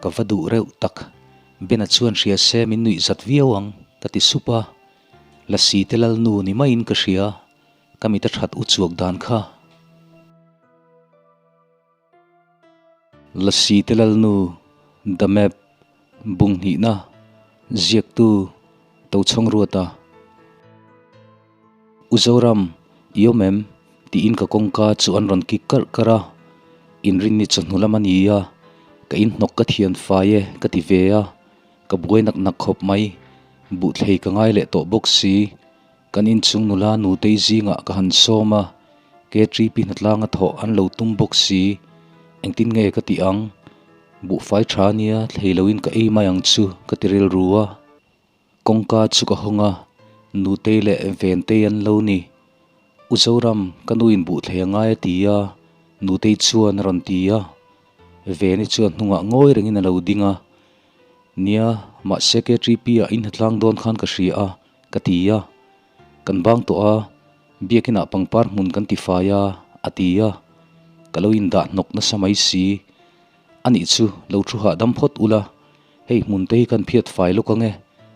Ka va duh reuh tak, Bena chuan hria se min nuih zat viau ang, ka ti sup a. Lasi te lalnu ni maiin ka hria, ka mit a that uchuak dan kha. Lasi te lalnu, The Map, Bung hnihna, Ziaktu, Tochhawng Ruata. U Zoram, i awm em? tiin ka kawngka chu an rawn kik karh karh a, inrinni chawhnu lam a ni a, ka inhnawk ka thian fai e ka ti ve a, ka buai nak nak khawp mai, buhthlei ka ngai leh tawh bawk si, kan inchung nula nutei zingah ka han sawm a, KTP hnatlanga thawh an lo tum bawk si, engtin nge ka tih ang? Buhfai tha nia thlei loin ka ei mai ang chu ka ti rilru a. Kawngka chu ka hawng a, Nutei leh Ventei an lo ni. U Zoram, ka nu in buh thlei a ngai a ti a, Nutei chuan a rawn ti a. Veni chuan hnungah ngawi rengin a lo ding a. Nia, mahse KTP ah in hnatlang dawn khan ka hria a, ka ti a. Kan bang tawh a, biakinah pangpar hmun kan ti fai a, a ti a. Ka lo indah hnawk nasa mai si. Anih chu, lo thu hahdam phawt ula, hei hmun te hi kan phiat fai lawk ang e,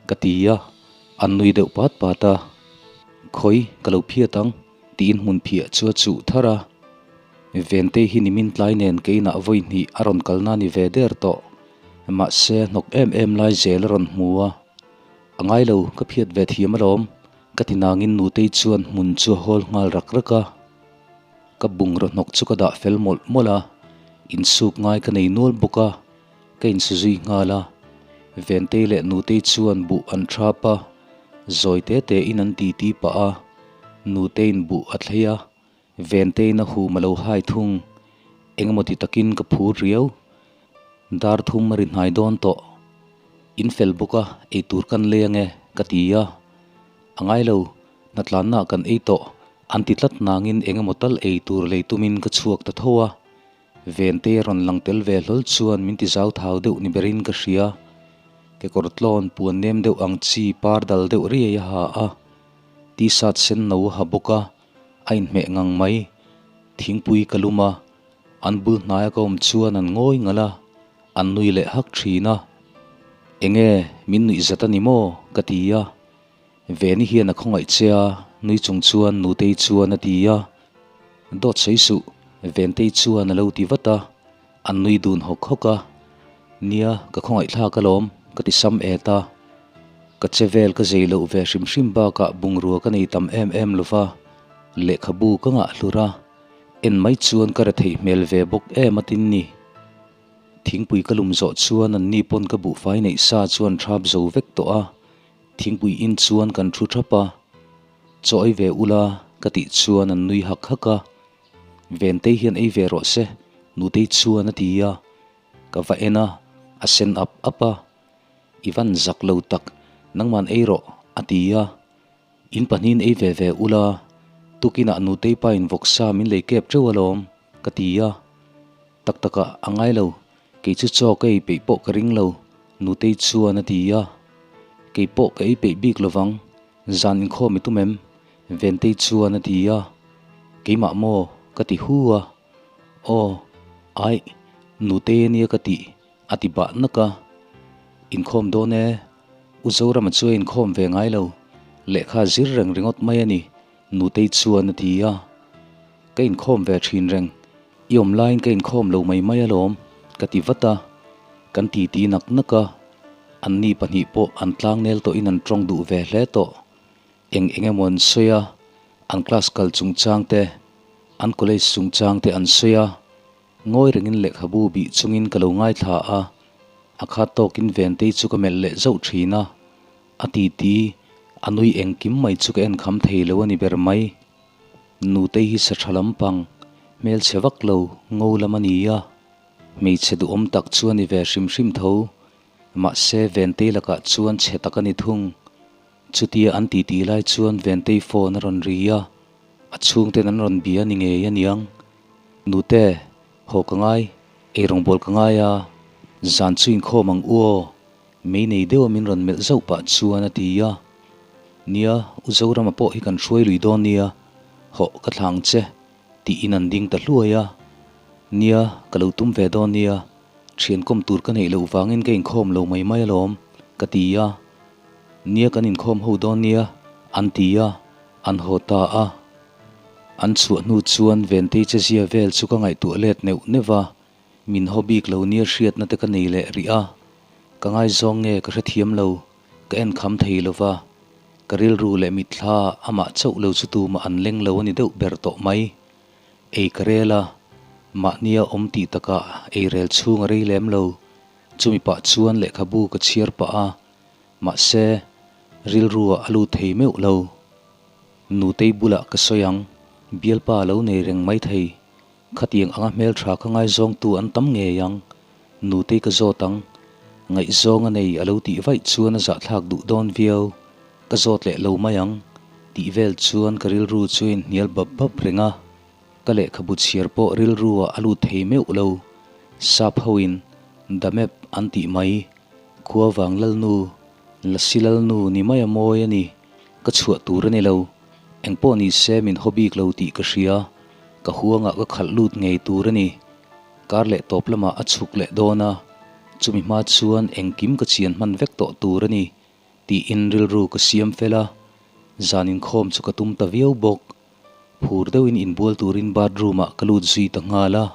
ka ti a, an nui deuh pat pat a. Khawi, ka lo phiat ang, tiin hmun phiah chu a chuh thar a. Ventei hi nimin tlai nen keinah vawi hnih a rawn kalna ni ve der tawh, mahse hnawk em em lai zel a rawn hmu a. A ngai lo, ka phiat ve thiam alawm, ka ti nangin nutei chuan hmun chu a hawl nghal rak rak a. Ka bungraw hnawk chu ka dah fel mawlh mawlh a, insuk ngai ka nei nual bawk a, ka insu zui nghal a. Ventei leh Nutei chuan buh an thap a, zawi te te in an titi pah a, Nuteiin buh a thlei a, Venteiin a hum a lo hai thung. Engemaw ti takin ka phur riau. Dar thum a ri hnai dawn tawh. In fel bawk a, eitur kan lei ange, ka ti a. A ngai lo, hnatlanna kan ei tawh. An ti tlat nangin eng emaw tal ei tur lei tumin ka chhuak ta tho a, Vente rawn lang tel ve hlawl chuan min ti zau thau deuh ni berin ka hria. Kekawr tlawn puan nem deuh ang chi par dal deuh riai a ha a, t-shirt sen no a ha bawk a, a inhmeh ngang mai. Thingpui ka lum a, an bul hnaia ka awm chuan an ngawi ngalh a, an nui leh hak thin a. Enge min nuih zat a ni maw? ka ti a. Veni hian a khawngaih che a, nui chung chuan Nutei chuan a ti a. Dawt sawi suh, Ventei chuan a lo ti vat a, an nui dun hawk hawk a. Nia, ka khawngaih thlak alawm, ka ti sam et a. Ka che vel ka zei loh ve hrim hrim bakah bungrua ka nei tam em em lo va, lehkhabu ka ngah hlur a, en mai chuan ka retheih hmel ve bawk em a tin ni. Thingpui ka lum zawh chuan an ni pawn ka buhfai neih sa chuan thap zo vek tawh a. Thingpui in chuan kan thu thap a, Chaw ei ve ula ka tih chuan an nui hak hak a, Ventei hian ei ve rawh se Nutei chuan a ti a, ka va en a, a sen ap ap a, I van zak lo tak, nangman ei rawh a ti a, In pahnihin ei ve ve ula, tukinah Nutei pa in vawksa min lei kep teuh alawm ka ti a, tak takah a ngai lo, Kei chu chaw ka ei peih pawh ka ring lo, Nutei chuan a ti a. Kei pawh ka ei peih bik lovang, zan inkhawm i tum em? Ventei chuan a ti a. Keimah maw? ka ti hu a. Aw, aih, Nutei a nia ka tih, a ti bah nak a. Inkhawm dawn e, U Zorama chu a inkhawm ve ngai lo, lehkha zir reng ringawt mai a ni, Nutei chuan a ti a. Ka inkhawm ve thin reng, i awm laiin ka inkhawm lo mai mai alawm, ka ti vat a. Kan titi nak nak a, anni pahnih pawh an tlangnel tawhin an tawng duh ve hle tawh. Eng eng emaw an sawi a, an class kal chungchang te, an college chungchang te an sawi a. Ngawi rengin lehkhabu bih chungin ka lo ngaithla a, a khat tawkin Ventei chu ka melh leh zauh thin a. A titi, a nui engkim mai chu ka en kham thei lo a ni ber mai. Nutei hi sa tha lampang, hmelchhe vak lo, ngo lam a ni a. Hmeichhe duhawm tak chu a ni ve hrim hrim tho. Mahse, Ventei lakah chuan chhe tak a ni thung. Chutia an titi lai chuan Ventei phone a rawn ri a, a chhungten an rawn bia ni ngei a niang. Nute, haw ka ngai, eirawngbawl ka ngai a, zan chu inkhawm ang u aw. Mei nei deuha min rawn melh zauh pah chuan a ti a, Nia, U Zorama pawh hi kan hruai lui dawn nia, hawh ka thla ang che, tiin an ding ta hluai a. Nia, ka lo tum ve dawn nia, Thian kawm tur ka neih loh vangin ka inkhawm lo mai mai alawm, ka ti a. Nia kan inkhawm ho dawn nia, an ti a, an haw ta a. An chhuah hnu chuan Ventei che zia vel chu ka ngaihtuah let neuh neuh va, min haw bik lo nia hriatna te ka nei leh rih a. Ka ngaizawng nge ka hrethiam lo, ka en kham thei lo va. Ka rilru leh mitthla amah chauh lo chu tumah an leng lo a ni deuh ber tawh mai. Ei ka rel a, mahnia awm tih takah ei rel chhung a rei lem lo. Chumi pah chuan lehkhabu ka chhiar pah a, mahse, rilruah a lut thei meuh lo. Nutei bulah ka sawi ang, bialpa lo nei reng mai thei. Khatiang anga hmeltha ka ngaizawngtu an tam ngei ang. Nutei ka zawt ang, ngaihzawng a nei a lo tih vaih chuan a zahthlak duh dawn viau. Ka zawt leh lo mai ang tih vel chuan ka rilru chu a inhnial bap bap reng a, ka lehkhabu chhiar pawh rilru ah a lut thei meuh lo. Sap hoin The Map an tih mai, khua vang lalnu, lasi lalnu ni mai a mawi a ni, ka chhuah tur a ni lo. Engpawh ni se min haw bik lo tih ka hria, ka huangah ka khalh lut ngei tur a ni. Kar leh tawp lamah a chhuk leh dawn a, chumi hma chuan engkim ka chian hman vek tawh tur a ni. Tiin rilru ka siam fel a, zan inkhawm chu ka tum ta viau bawk. Phur deuhin inbual turin bathroom ah ka lut zui ta nghal a.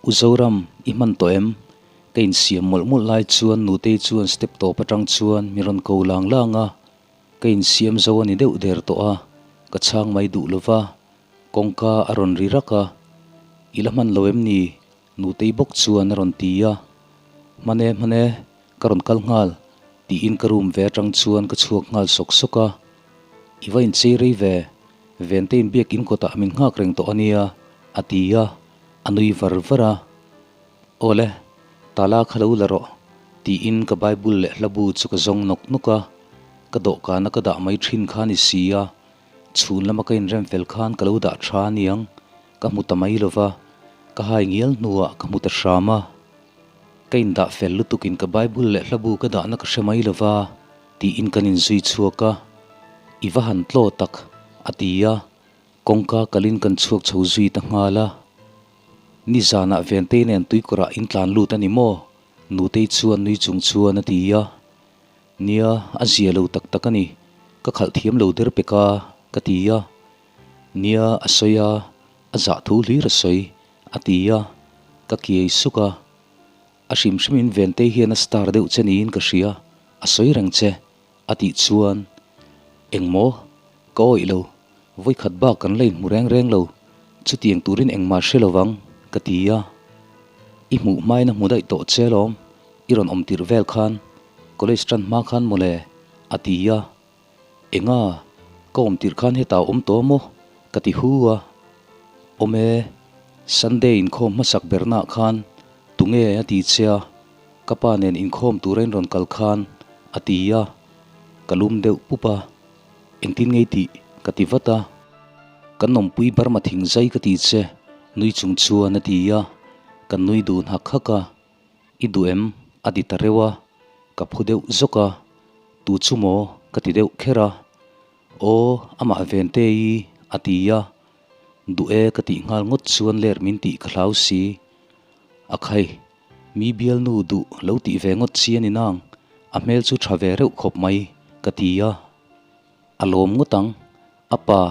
U Zoram, i hman tawh em? Ka insiam mawlh mawlh lai chuan Nutei chuan step tawp atang chuan mi rawn ko lang lang a. Ka insiam zo a ni deuh der tawh a, ka chhang mai duh lova, kawngka a rawn ri rak a. I la hman lo em ni? Nutei bawk chuan a rawn ti a, Hmane hmane, ka rawn kal nghal, tiin ka room ve atang chuan ka chhuak nghal sawk sawk a. I va inchei rei ve, Vente inbiak in kawtah min nghak reng tawh a nia, a ti a, a nui var var a. Awle, tala kha lo la rawh, tiin ka Bible leh hlabu chu ka zawng nawk nawk a, ka dawhkana ka dah mai thin kha a ni si a, chhun lama ka inrem fel khan ka lo dah tha a niang. Ka hmu ta mai lova, ka hai ngial hnuah ka hmu ta hram a. Ka indah fel lutukin ka Bible leh hlabu ka dahna ka hre mai lova, tiin kan inzui chhuak a. I va han tlaw tak, a ti a, kawngka kalin kan chhuak chho zui ta nghal a. Nizanah Ventei nen tuikawrah in tlan lut a ni maw? Nutei chuan nui chung chuan a ti a. Nia, a zia lo tak tak a ni, ka khalh thiam lo der pek a, ka ti a. Nia a sawi a, a zah thu hlir a sawi, a ti a, ka kiai suk a. A hrim hrimin Ventei hian a star deuh che niin ka hria, a sawi reng che, a tih chuan, Engmaw? Ka awih lo, vawikhat bak kan la inhmu reng reng lo, chutiang turin engmah hre lo vang, ka ti a. I hmuh hmain a hmu daih tawh che alawm, i rawn awm tirh vel khan, college tan hma khan mawle, a ti a. Enga? Ka awm tirh khan hetah a awm tawh maw? Ka ti hu a. Awm e, Sunday inkhawm hmasak bernaah khan tunge a ti che a, ka pa nen inkhawm tura in rawn kal khan a ti a, ka lum deuh pup a. Engtin ngei tih? Ka ti vat a. Kan awmpui Burma thing zai ka ti che, nui chung chuan a ti a, kan nui dun hak hak a. I duh em? A ti ta reuh a, ka phu deuh zawk a, Tu chu maw? Ka ti deuh kher a, Aw, amah Vente i, a ti a, Duh e ka tih nghal ngawt chuan ler min tih ka hlau si. A khai, mi bialnu duh lo tih ve ngawt chi a ni nang, a hmel chu tha ve reuh khawp mai, ka ti a. A lawm ngawt ang, a pa,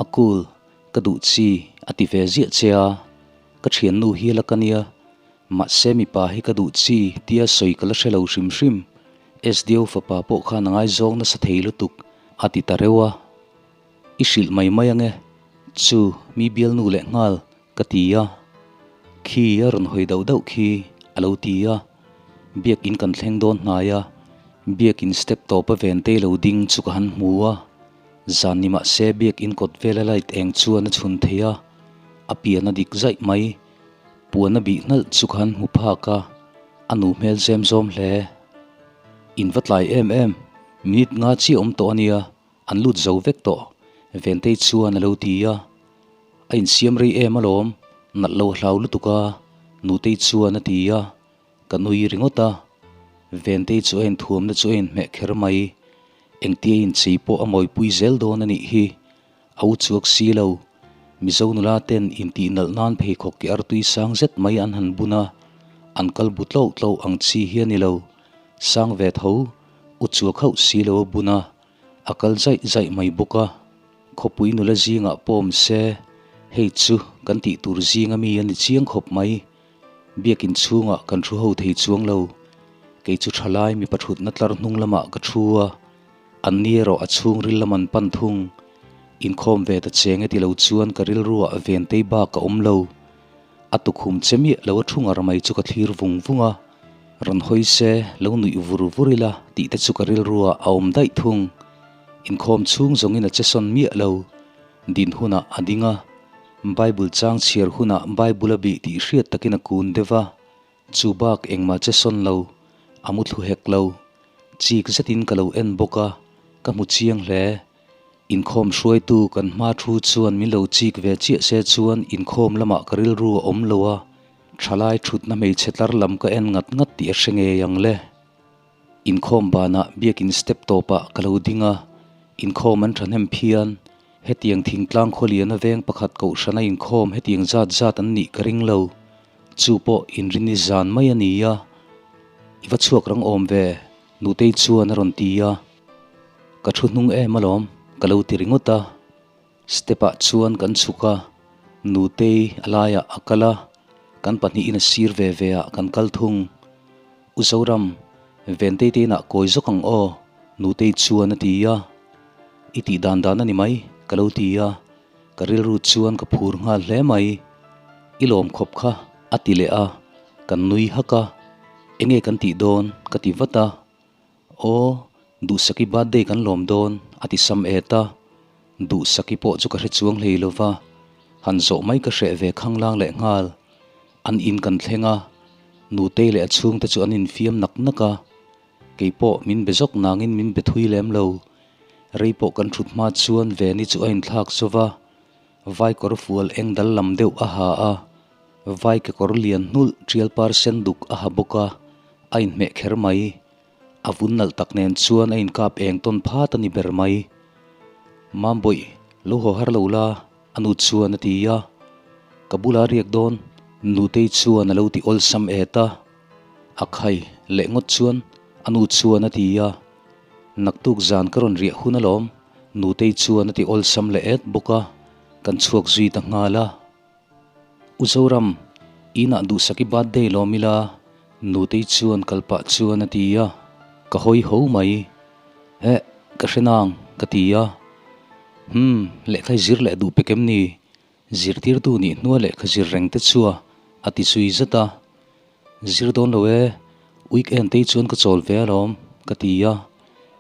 a cool, ka duh chi a ti ve ziah che a, ka thiannu hi a la ka nia, mahse mipa hi ka duh chi tia sawi ka la hre lo hrim hrim, SDO fapa pawh khan a ngaizawng nasa thei lutuk a ti ta reuh a, i hrilh mai mai ange, chu mi bialnu leh nghal ka ti a, khi a rawn hawi dauh dauh khi a lo ti a, biakin kan thleng dawn hnai a, biakin step tawp a ven te lo ding chu ka han hmu a, zan ni mah se biakin kawt vela light eng chuan a chhun thei a, a pian a dik zaih mai, puan a bih nalh chu ka han hmu phak a, a nu hmel zem zawm hle. In va tlai em em, minute nga chiah awm tawh a nia. An lut zo vek tawh, Ventei chuan a lo ti a. A insiam rei em alawm, nalh lo hlau lutuk a, Nutei chuan a ti a. Ka nui ringawt a. Ventei chu a inthuamna chu a inhmeh kher mai. Engtia inchei pawh a mawipui zel dawn a nih hi. A u chuak si lo. Mizo nula ten intih nalh nan pheikhawk ke artui sang zet mai an han bun a. An kal bu tlo tlo ang chi hi a ni lo. Sang ve tho, u chuak hauh si lo a bun a, a kal zaih zaih mai bawk a. Khawpui nula zingah pawm se, hei chu kan tih tur zinga mi a ni chiang khawp mai. Biakin chhungah kan thu ho thei chuang lo. Kei chu thalai mipa thutna tlar hnung lamah ka thu a, an ni erawh a chhungril lam an pan thung. Inkhawm ve ta cheng e ti lo chuan ka rilruah ventei bak a awm lo. A tukhum che miah lo a thu ngar mai chu ka thlir vung vung a, rawn hawi se lo nuih vur vur ila tih te chu ka rilruah a awm daih thung. Inkhawm chhung zawngin a che sawn miah lo. Din hunah a ding a, Bible chang chhiar hunah Bible a bih tih hriat takin a kun deuh a, chu bak engmah che sawn lo, a mu thlu hek lo. Chik zetin ka lo en bawk a, ka hmu chiang hle. Inkhawm hruaitu kan hma thu chuan min lo chik ve chiah se chuan inkhawm lamah ka rilru a awm lo a, thalai thutna hmeichhe tlar lam ka en ngat ngat tih a hre ngei ang le. Inkhawm banah biakin step tawpah ka lo ding a, inkhawm an thahnem phian. Hetiang thingtlang khawliana veng pakhat kohhrana inkhawm hetiang zat zat an nih ka ring lo. Chu pawh inrini zan mai a ni a, i va chhuak rang awm ve, Nutei chuan a rawn ti a. Ka thu hnung em alawm, ka lo ti ringawt a. Step ah chuan kan chhuk a, Nutei a laiah a kal a, kan pahnihin a sir ve ve ah kan kal thung. U Zoram, Ventei te inah kawi zawk ang aw, Nutei chuan a ti a. I tih dan dan a ni mai, ka lo ti a, ka rilru chuan ka phur nghal hle mai. I lawm khawp kha, a ti leh a, kan nui hak a. Enge kan tih dawn? ka ti vat a. Aw, Duhsaki birthday kan lawm dawn, a ti sam et a. Duhsaki pawh chu ka hre chuang hlei lo va, han zawh mai ka hreh ve khanglang leh nghal. An in kan thleng a, Nutei leh a chhungte chu an infiam nak nak a. Kei pawh min be zawk nangin min be thui lem lo. Rei pawh kan thut hma chuan Veni chu a inthlak zo va, vai kawr fual eng dal lam deuh a ha a, vai kekawr lian hnulh tial par sen duk a ha bawk a, a inhmeh kher mai. A vun nalh tak nen chuan a inkap eng tawn phat a ni ber mai. Mambawih, lo haw har lo la, a nu chuan a ti a. Ka bula riak dawn, Nutei chuan a lo ti awlsam et a. A khai leh ngawt chuan a nu chuan a ti a. Naktuk zan ka rawn riah hun alawm, Nutei chuan a ti awlsam leh et bawk a, kan chhuak zui ta nghal a. U Zoram, inah duhsaki birthday lawm ila, Nutei chuan kal pah chuan a ti a, ka hawi ho mai. Eh, ka hre nang, ka ti a. Humm, lehkha i zir leh duh pek em ni? Zirtirtu nih hnua lehkha zir reng te chua a ti zui zat a. Zir dawn lo e, weekend te hi chuan ka chawl ve alawm, ka ti a.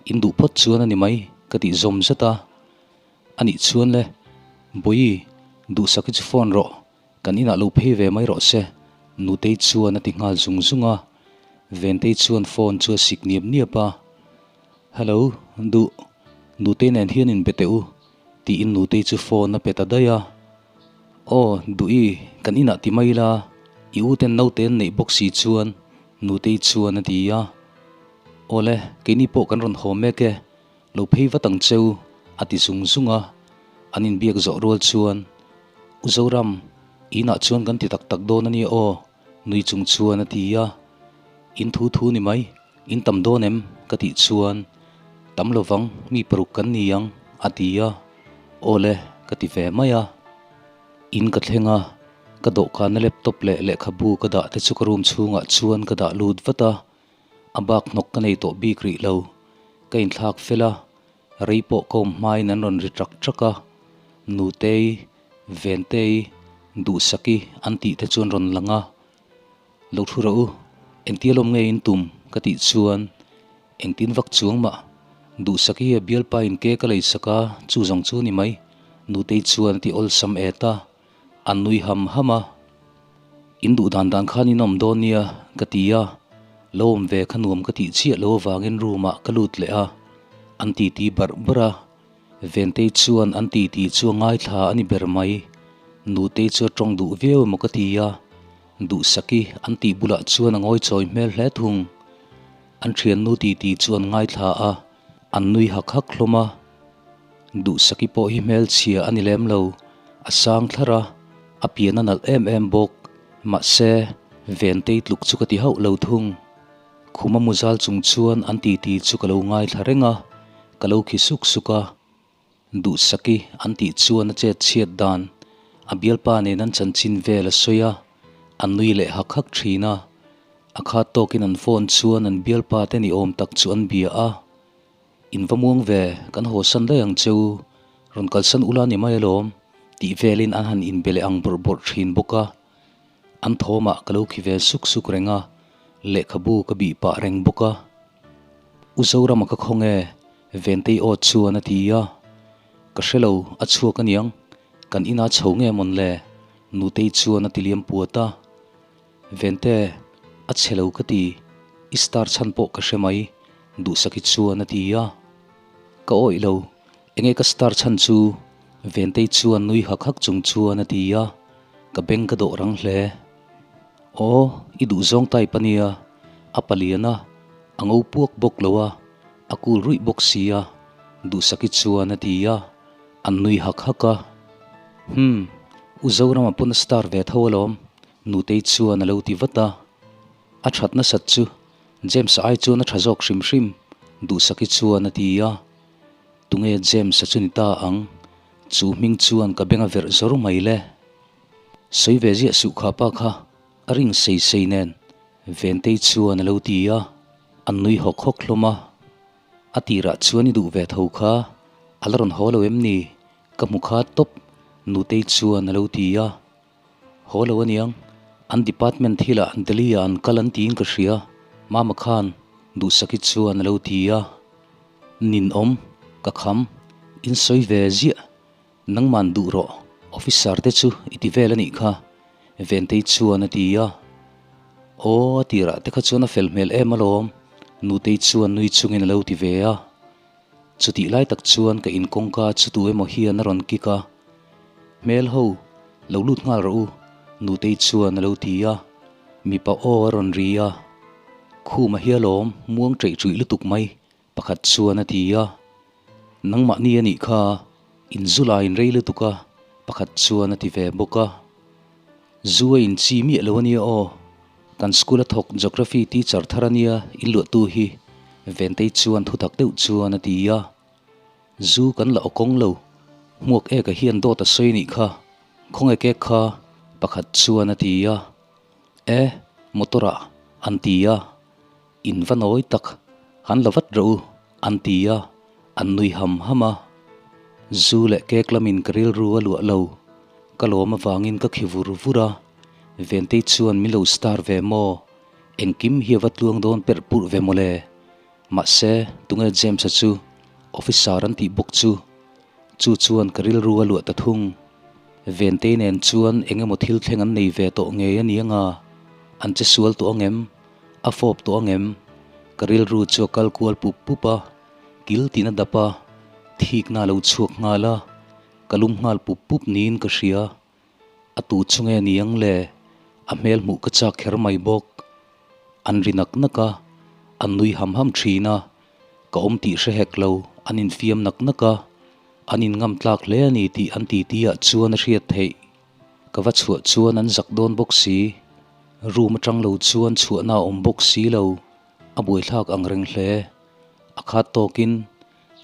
In duh phawt chuan a ni mai, ka tih zawm zat a. A nih chuan le, Bawihi, duhsak hi chu phone rawh, kan inah lo phei ve mai rawh se, Nutei chuan a ti nghal zung zung a. Ventei chuan phone chu a sik niap niap a. Hello, duh, Nutei nen hian inbe teh u, tiin Nutei chu phone a pe ta daih a. Aw, Duhi, kan inah ti mai ila, i u ten naute an neih bawk si chuan, Nutei chuan a ti a. Awle, keini pawh kan rawn haw mek e, Lo phei vat ang cheu, a ti zung zung a. An inbiak zawh rual chuan, U Zoram, inah chuan kan ti tak tak dawn a nia aw, nui chung chuan a ti a. In thu thu ni mai, in tam dawn em? ka tih chuan, Tam lovang, mi paruk kan ni ang, a ti a. Aw le, ka ti ve mai a. In ka thleng a, ka dawhkana laptop leh lehkhabu ka dah te chu ka room chhungah chuan ka dah lut vat a. A bak hnawk ka nei tawh bik rih lo. Ka inthlak fel a, rei pawh ka awm hmain an rawn ri ṭak ṭak a. Nutei, Ventei, Duhsaki an tih te chuan rawn lang a. Lo thu rawh u, engtia lawm nge in tum? ka tih chuan engtin vak chuang mah. Duhsaki hi a bialpa in ke ka leisak a, chu zawng chu ni mai. Nutei chuan a ti awlsam et a. A nui ham ham a, In duh dan dan khan in awm dawn nia ka ti a, lo awm ve kha nuam ka tih chiah lo avangin room ah ka lut leh a, an titi barh barh a, Ventei chuan an titi chu a ngaithla a ni ber mai, Nutei chu a tawng duh viau emaw ka ti a, Duhsaki an tih bulah chuan a ngawi chawi hmel hle thung, an thiannu titi chu an ngaithla a, an nui hak hak hlawm a. Duhsaki pawh hi hmelchhia a ni lem lo, a sang thlar a, a pian a nalh em em bawk. Mahse, Ventei tluk chu ka ti hauh lo thung. Khuma muzal chung chuan an titi chu ka lo ngaithla reng a, ka lo khi suk suk a. Duhsaki an tih chuan a chet chhiat dan, a bialpa nen an chanchin vel a sawi a, a nui leh hak hak thin a. A khat tawkin an phone chuan an bialpa te ni awm tak chu an bia a. In va muang ve, kan haw san daih ang che u, rawn kalsan ula ni mai alawm, tih velin an han inbe leh ang bawrh bawrh thin bawk a. An thawmah ka lo khi ve suk suk reng a, lehkhabu ka bih pah reng bawk a. U Zorama ka khaw nge? Ventei aw chuan a ti a. Ka hre lo, a chhuak aniang, kan ina chho nge mawn le? Nutei chuan a ti liam puat a. Vente, a chhe lo ka ti, i star chhan pawh ka hre mai, Duhsaki chuan a ti a. Ka awih lo, enge ka star chhan chu? Ventei chuan nui hak hak chung chuan a ti a, ka beng ka dawh rang hle. Aw, i duhzawng type a nia, a palian a, a ngo puak bawk lo a, a kul ruih bawk si a, Duhsaki chuan a ti a, an nui hak hak a. Hum, U Zorama pawn a star ve tho alawm, Nutei chuan a lo ti vat a. A that nasat chu James-a ai chuan a tha zawk hrim hrim, Duhsaki chuan a ti a. Tunge James-a chu ni ta ang? Chu hming chuan ka beng a verh zawr mai le. Sawi ve ziah suh kha pa kha, a ring sei sei nen, Ventei chuan a lo ti a. An nui hawk hawk hlawm a. A tirah chuan i duh ve tho kha, a la rawn haw lo em ni? Ka hmu kha tawp, Nutei chuan a lo ti a. Haw lo aniang, an department thilah Delhi-ah an kal an tiin ka hria, Mama khan Duhsaki chuan a lo ti a. Ninawm, ka kham, in sawi ve ziah, nangman duh rawh, officer te chu i ti vel a nih kha, Ventei chuan a ti a. Aw, a tirah te kha chuan a fel hmel em alawm, Nutei chuan nui chungin a lo ti ve a. Chutih lai tak chuan ka in kawngka chu tu emaw hian a rawn kik a, Hmel ho, lo lut nghal rawh u, Nutei chuan a lo ti a, mipa aw a rawn ri a. Khuma hi alawm, muang ṭeih ṭuih lutuk mai, pakhat chuan a ti a. Nangmahni a nih kha, in zu la in rei lutuk a, pakhat chuan a ti ve bawk a. Zu a inchi miah lo a nia aw. Kan school a thawk Geography teacher thar a nia in luahtu hi, Ventei chuan thutak deuh chuan a ti a. Zu kan la awkawng lo, hmuak eka hian dawt a sawi nih kha, khawnge kek kha, pakhat chuan a ti a. E, motor ah, an ti a. In va nawi tak, han la vat rawh u, an ti a, an nui ham ham a. Zu leh kek lamin ka rilru a luah lo, ka lawm avangin ka khi vur vur a. Ventei chuan min lo star ve maw? Engkim hi a va tluang dawn perh purh ve mawle. Mahse, tunge James-a chu officer an tih bawk chu? Chu chuan ka rilru a luah ta thung. Ventei nen chuan eng emaw thil thleng an nei ve tawh ngei a ni anga? An che sual tawh ang em? A fawp tawh ang em? Ka rilru chu a kal kual pup pup a, kil tin a dap a, thikna a lo chhuak nghal a, ka lum nghal pup pup niin ka hria. A tu chu nge ni ang le? A hmel hmuh ka chak kher mai bawk. An ri nak nak a, an nui ham ham thin a, ka awm tih hre hek lo, an infiam nak nak a, an inngam tlak hle a ni tih an titi ah chuan a hriat theih. Ka va chhuah chuan an zak dawn bawk si, room atang lo chuan chhuahna a awm bawk si lo, a buaithlak ang reng hle. A khat tawkin,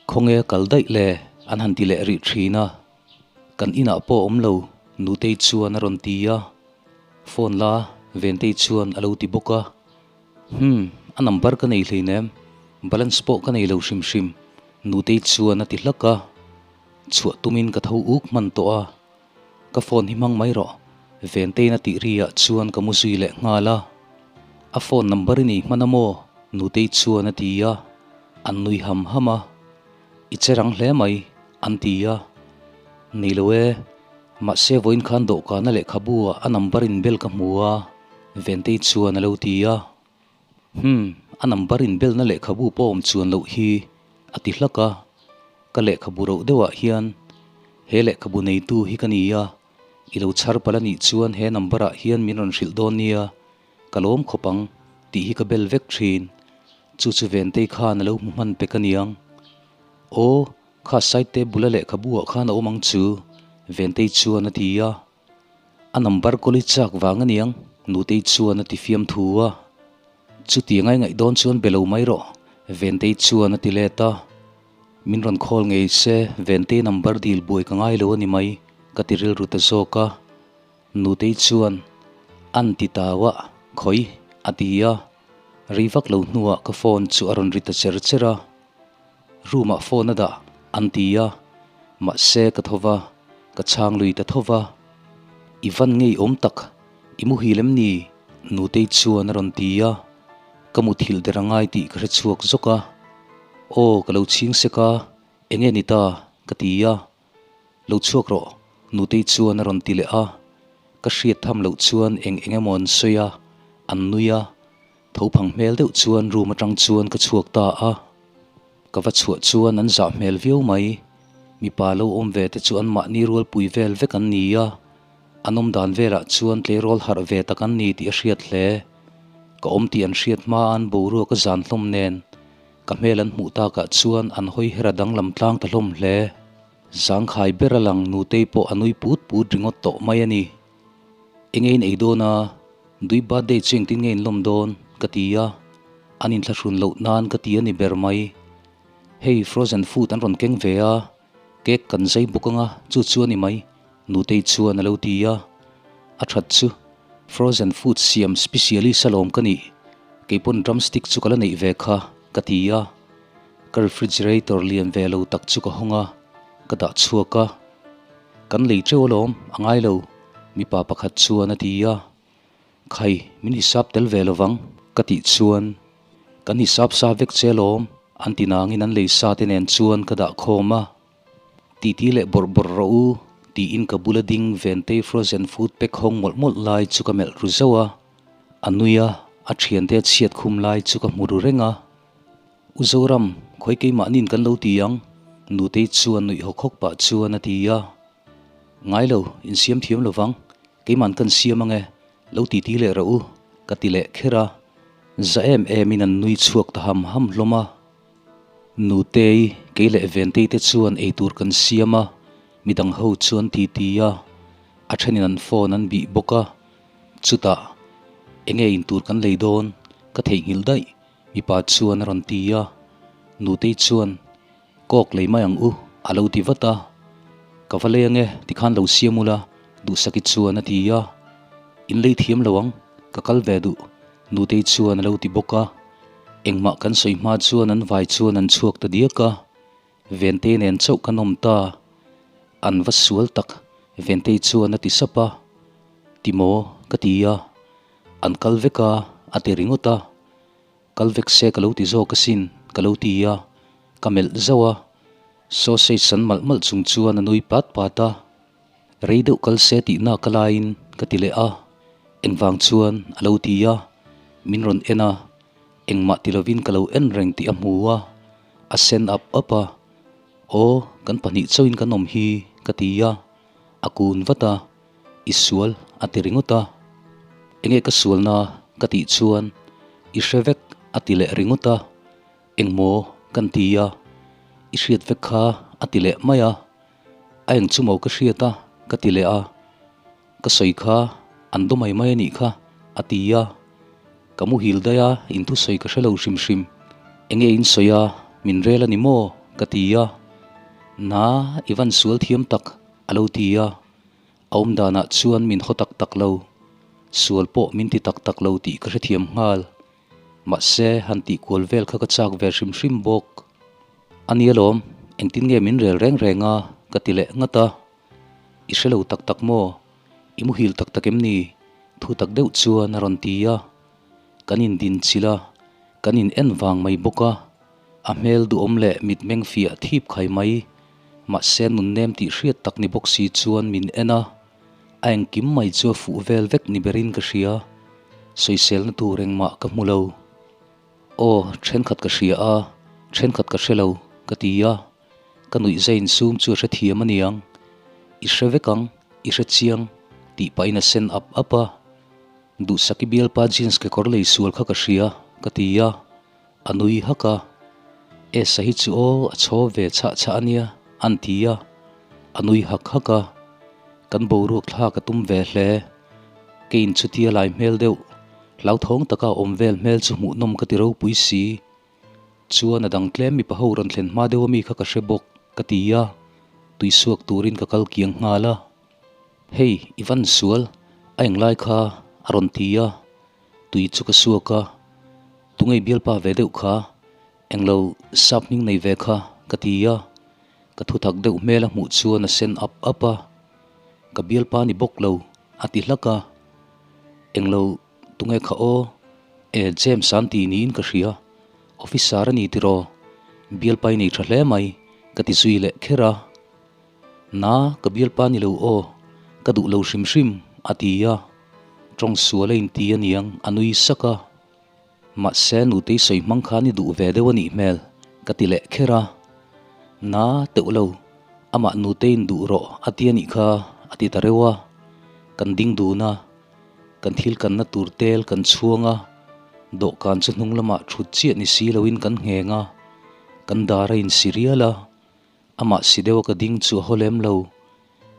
Khawnge a kal daih le? an han ti leh rih thin a. Kan inah pawh awm lo, Nutei chuan a rawn ti a. Phone la, Ventei chuan a lo ti bawk a. Hum, a number ka nei hleinem, balance pawh ka nei lo hrim hrim, Nutei chuan a ti hlak a. Chhuah tumin ka tho uk hman tawh a. Ka phone hi hmang mai rawh, Ventei'n a tih ri ah chuan ka mu zui leh nghal a. A phone number i nei hman a maw? Nutei chuan a ti a. An nui ham ham a. I che rang hle mai, an ti a. Nei lo e, mahse vawiin khan dawhkana lehkhabu ah a number in bel ka hmu a, Ventei chuan a lo ti a. Hum, a number in belna lehkhabu pawh awm chuan loh hi, a ti hlak a. Ka lehkhabu roh deuhah hian he lehkhabu neitu hi ka ni a, i lo chhar palh a nih chuan he number ah hian min rawn hrilh dawn nia, Ka lawm khawp ang tih hi ka bel vek thin. Chu chu Ventei khan a lo hmu hman pek aniang. Aw, kha side table a lehkhabu ah khan a awm ang chu, Ventei chuan a ti a. A number kawl i chak vang aniang, Nutei chuan a ti fiamthu a. Chuti ngai ngaih dawn chuan be lo mai rawh, Ventei chuan a ti let a. Min rawn call ngei se, Ventei number dil buai ka ngai lo a ni mai, ka ti rilru ta zawk a. Nutei chuan, An ti tau a, khawi, a ti a. Rei vak lo hnuah ka phone chu a rawn ri ta cher cher a. Room ah phone a dah, an ti a. Mahse ka tho va, ka chhang lui ta tho va. I van ngei awm tak, i muhil em ni? Nutei chuan a rawn ti a. Ka muthilh der a ngai tih ka hre chhuak zawk a. Aw, ka lo chhing sek a, enge ni ta? ka ti a. Lo chhuak rawh, Nutei chuan a rawn ti leh a. Ka hriat tham loh chuan eng eng emaw an sawi a, an nui a. Tho phang hmel deuh chuan room atang chuan ka chhuak ta a. Ka va chhuah chuan an zah hmel viau mai. Mipa lo awm ve te chu an mahni rualpui vel vek an ni a. An awm dan velah chuan tleirawl harh ve tak an ni tih a hriat hle. Ka awm tih an hriat hma an boruak a zan hlawm nen ka hmel an hmuh takah chuan an hawi her a danglam tlang ta hlawm hle. Zangkhai ber a lang nutei pawh a nui put put ringawt tawh mai a ni. Enge in ei dawn a, Dui birthday chu engtin nge in lawm dawn? ka ti a, an inthlahrun loh nan ka ti a ni ber mai. Hei frozen food an rawn keng ve a, cake kan zai bawk anga chu chu a ni mai, Nutei chuan a lo ti a. A that chu, frozen food siam specialist alawm ka nih, keipawn drumstick chu ka la neih ve kha, ka ti a. Ka refrigerator lian ve lo tak chu ka hawng a, ka dah chhuak a. Kan lei teuh alawm, a ngai lo, mipa pakhat chuan a ti a. Khai, min hisap tel ve lovang, ka tih chuan, Kan hisap sa vek che alawm, an ti nangin an lei sa te nen chuan ka dah khawm a. Titi leh bawrh bawrh rawh u, tiin ka bula ding Ventei frozen food pack hawng mawlh mawlh lai chu ka melh ru zauh a. A nui a, a thiante a chhiat khum lai chu ka hmu ru reng a. U Zoram, khawi keimahni'n kan lo ti ang? Nutei chuan nuih hawk hawk pah chuan a ti a. Ngai lo, insiam thiam lo vang, keima'n kan siam ang e, lo titi leh rawh u, ka ti leh kher a. Za em emin an nui chhuak ta ham ham hlawm a. Nutei, kei leh Ventei te chuan eitur kan siam a, midang ho chuan titi a, a thenin an phone an bih bawk a. Chutah, enge intur kan lei dawn, ka theihnghilh daih. Mipa chuan a rawn ti a, Nutei chuan, Kawk lei mai ang u, a lo ti vat a. Ka va lei ange, tikhan lo siam ula, Duhsaki chuan a ti a. In lei thiam lo ang, ka kal ve duh, Nutei chuan a lo ti bawk a. Engmah kan sawi hma chuan an vai chuan an chhuak ta diak a. Ventei nen chauh kan awm ta. An va sual tak, Ventei chuan a ti sap a. Ti maw? ka ti a. An kal vek a, a ti ringawt a. Kal vek se ka lo ti zawk asin, ka lo ti a, ka melh zauh a. Sausage san malh malh chung chuan a nui pat pat a. Rei deuh kal se tih nak a laiin ka ti leh a. Engvang chuan a lo ti a, min rawn en a, engmah ti lovin ka lo en reng tih a hmu a, a sen ap ap a. Aw, kan pahnih chauhin kan awm hi, ka ti a, a kun vat a. I sual a ti ringawt a. Enge ka sualna ka tih chuan i hre vek a ti leh ringawt a. Engmaw kan ti a, i hriat vek kha a ti leh mai a. A eng chu maw ka hriat a ka ti leh a. Ka sawi kha an daw mai mai a nih kha a ti a. Ka muhil daih a, in thusawi ka hre lo hrim hrim. Enge in sawi a, min rel a ni maw ka ti a. Na, i van sual thiam tak a lo ti a. A awm danah chuan min haw tak tak lo, sual pawh min ti tak tak lo tih ka hrethiam nghal. Mahse, han tih kual vel kha ka chak ve hrim hrim bawk. A nia lawm, engtin nge min rel reng reng a? ka ti leh ngat a. I hre lo tak tak maw? I muhil tak tak em ni? Thu tak deuh chuan a rawn ti a. Kan indin chilh a, kan in en vang mai bawk a. A hmel duhawm leh mitmeng fiah thip khai mai, mahse nunnem tih hriat tak ni bawk si chuan min en a, a engkim mai chu a fuh vel vek ni berin ka hria, sawiselna tur engmah ka hmu lo. Aw, thenkhat ka hria a, thenkhat ka hre lo, ka ti a, ka nuih zai insum chu a hrethiam a niang, I hre vek ang, i hre chiang, tih pahin a sen ap ap a, Duhsaki bialpa jeans kekawr lei sual kha ka hria, ka ti a. A nui hak a, Esa hi chu aw a chhaw ve chhah chhah a nia, an ti a. A nui hak hak a, kan boruak thlak a tum ve hle. Keiin chutia lai hmel deuh, hlauthawng taka a awm vel hmel chu hmuhnawm ka ti ropui si. Chuan a dang tlem mipa ho rawn thlen hma deuh ami kha ka hre bawk ka ti a, tui suak turin ka kal kiang nghal a. Hei, i van sual, a englai kha a rawn ti a, tui chu ka suak a, tungei bialpa ve deuh kha, englo sap hming nei ve kha ka ti a, ka thutak deuh hmel a hmuh chuan a sen ap ap a, ka bialpa ni bawk lo a ti hlak a, englo Tunge kha aw? E, James an ti niin ka hria. Officer a ni tiraw? Bialpa i nei tha hle mai, ka ti zui leh kher a. Na, ka bialpa ni lo aw, ka duh lo hrim hrim, a ti a. Tawng sual a inti a niang, a nui sak a. Mahse, nutei sawi hmang khan i duh ve deuh a nih hmel, ka ti leh kher a. Na, teuh lo, amah nuteiin duh rawh a ti a nih kha, a ti ta reuh a. Kan ding dun a. Kan thil kanna tur tel kan chhuang a, dawhkan chu hnung lamah thut chiah ni si loin kan ngheng a, kan dar a insi rial a, amah si deuha ka ding chu a haw lem lo.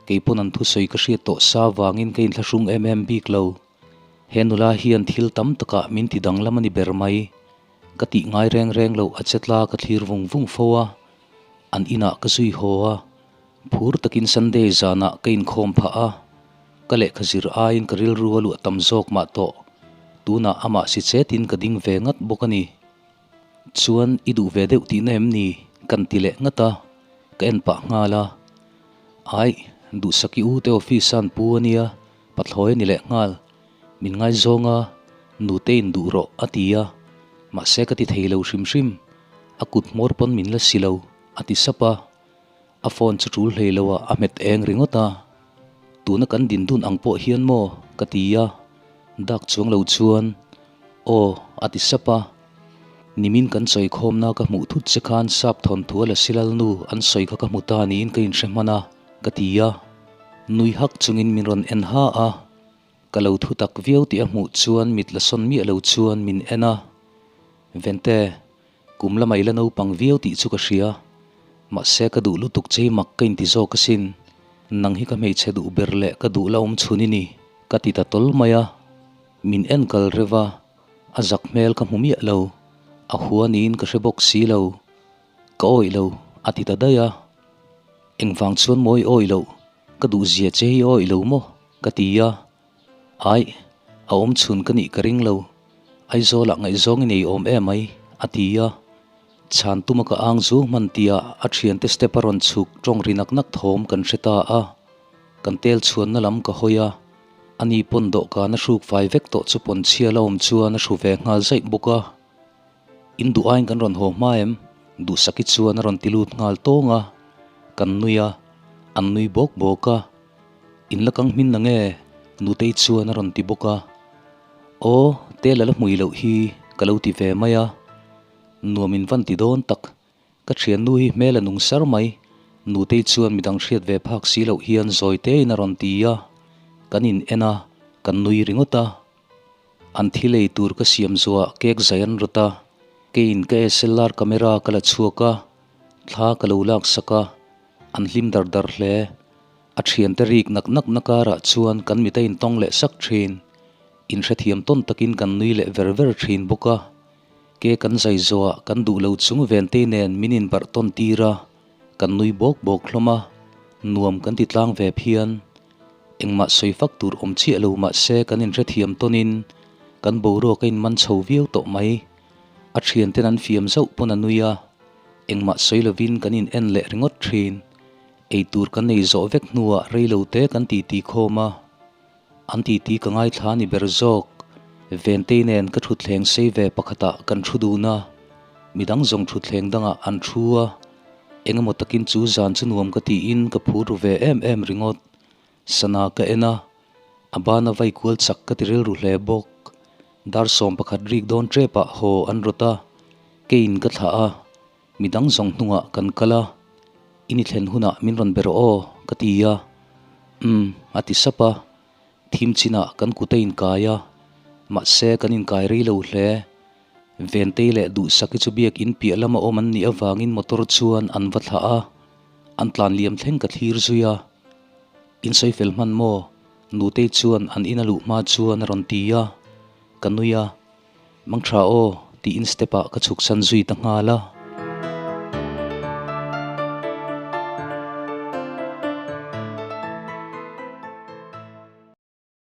Kei pawn an thusawi ka hriat tawh sa vangin ka inthlahrung em em bik lo. He nula hian thil tam takah min ti danglam a ni ber mai. Ka tih ngai reng reng loh a chetla ka thlir vung vung fo a, an inah ka zui haw a, Phur takin Sunday zanah ka inkhawm phah a, ka lehkha zir aiin ka rilru a luah tam zawk mah tawh. Tunah amah si chetin ka ding ve ngat bawk a ni. Chuan i duh ve deuh tihna em ni? Kan ti leh ngat a, ka en pah nghal a. Aih, Duhsaki u te office a an pu a nia, pathlawi a ni leh nghal. Min ngaizawng a, nute in duh rawh a ti a, mahse ka ti thei lo hrim hrim. A kut hmawr pawn min la si lo, a ti sap a. A phone chu tul hlei lo a, a hmet eng ringawt a. Tuna kan din dun ang pawh hian maw? ka ti a. Dak chuang lo chuan, Aw, a ti sap a. Nimin kan sawi khawmna ka hmuh thut che khan sap thawnthu a la silal nu an sawi kha ka hmu ta niin ka inhre hman a, ka ti a. Nui hak chungin min rawn en ha a. Ka lo thu tak viau tih a hmuh chuan mit la sawn miah lo chuan min en a. Vente. Kum lama i la naupang viau tih chu ka hria. Mahse ka duh lutuk che hi mak ka inti zawk asin. Nang hi ka hmeichhe duh ber leh ka duh la awm chhun i ni, ka ti ta tawl mai a. Min en kal reuh a, a zak hmel ka hmu miah lo. A hua niin ka hre bawk si lo. Ka awih lo, a ti ta daih a. Engvang chuan mawi awih loh, ka duh zia che hi awih lo maw? ka ti a. Aih, a awm chhun ka nih ka ring lo. Aizawlah ngaihzawng i nei awm em mai, a ti a. Chhan tuma ka ang zu hman tia a thiante step a rawn chhuk tawng ri nak nak thawm kan hre ta a. Kan tel chhuanna lam ka hawi a, ani pawn dawhkan a hruk fai vek tawh chu pawn chhia la awm chuan a hru ve nghal zaih bawk a. In duh aiin kan rawn haw hma em? Duhsaki chuan a rawn ti lut nghal tawng a. Kan nui a, an nui bawk bawk a. In la kang hmin na nge? Nutei chuan a rawn ti bawk a. Aw, tel a la hmui loh hi ka lo ti ve mai a. Nuam in van ti dawn tak. Ka thiannu hi hmel a nung sar mai. Nutei chuan midang hriat ve phak si loh hian zawi tein a rawn ti a. Kan in en a, kan nui ringawt a. An thil ei tur ka siam zuah cake zai an rawt a. Keiin ka SLR camera ka la chhuak a, thla ka lo laksak a. An hlim dar dar hle. A thiante rik nak nak na karah chuan kan mit a intawng leh sak thin. Inhrethiam tawn takin kan nui leh ver ver thin bawk a. Ke kan zai zawhah kan duh lo chung ventei nen min inbarh tawn tir a, kan nui bawk bawk hlawm a, nuam kan ti tlang ve phian. Engmah sawi fak tur awm chiah lo mahse kan inhrethiam tawnin kan boruak a inman chho viau tawh mai. A thianten an fiam zauh pawn a nui a, engmah sawi lovin kan in en leh ringawt thin. Eitur kan nei zawh vek hnuah reilo te kan titi khawm a, an titi ka ngaithla ni ber zawk. Ventei nen ka thutthleng sei ve pakhatah kan thu dun a, midang zawng thutthleng dangah an thu a, engemaw takin chu zan chu nuam ka tiin ka phur ru ve em em ringawt. Sana ka en a, a bana vai kual chak ka ti rilru hle bawk. Dar 11 rik dawn tepah haw an rawt a, keiin ka thlah a, midang zawng hnungah kan kal a, i ni thlen hunah min rawn ber aw ka ti a, umm a ti sap a, thim chinah kan kut a inkai a, mahse kan inkai rei lo hle. Ventei leh Duhsaki chu biakin piah lama awm an nih avangin motor chuan an va thlah a, an tlan liam thleng ka thlir zui a. In sawi fel hman maw? Nutei chuan an ina luh hma chuan a rawn ti a, ka nui a, Mangtha aw tiin step ah ka chhuk san zui ta nghal a.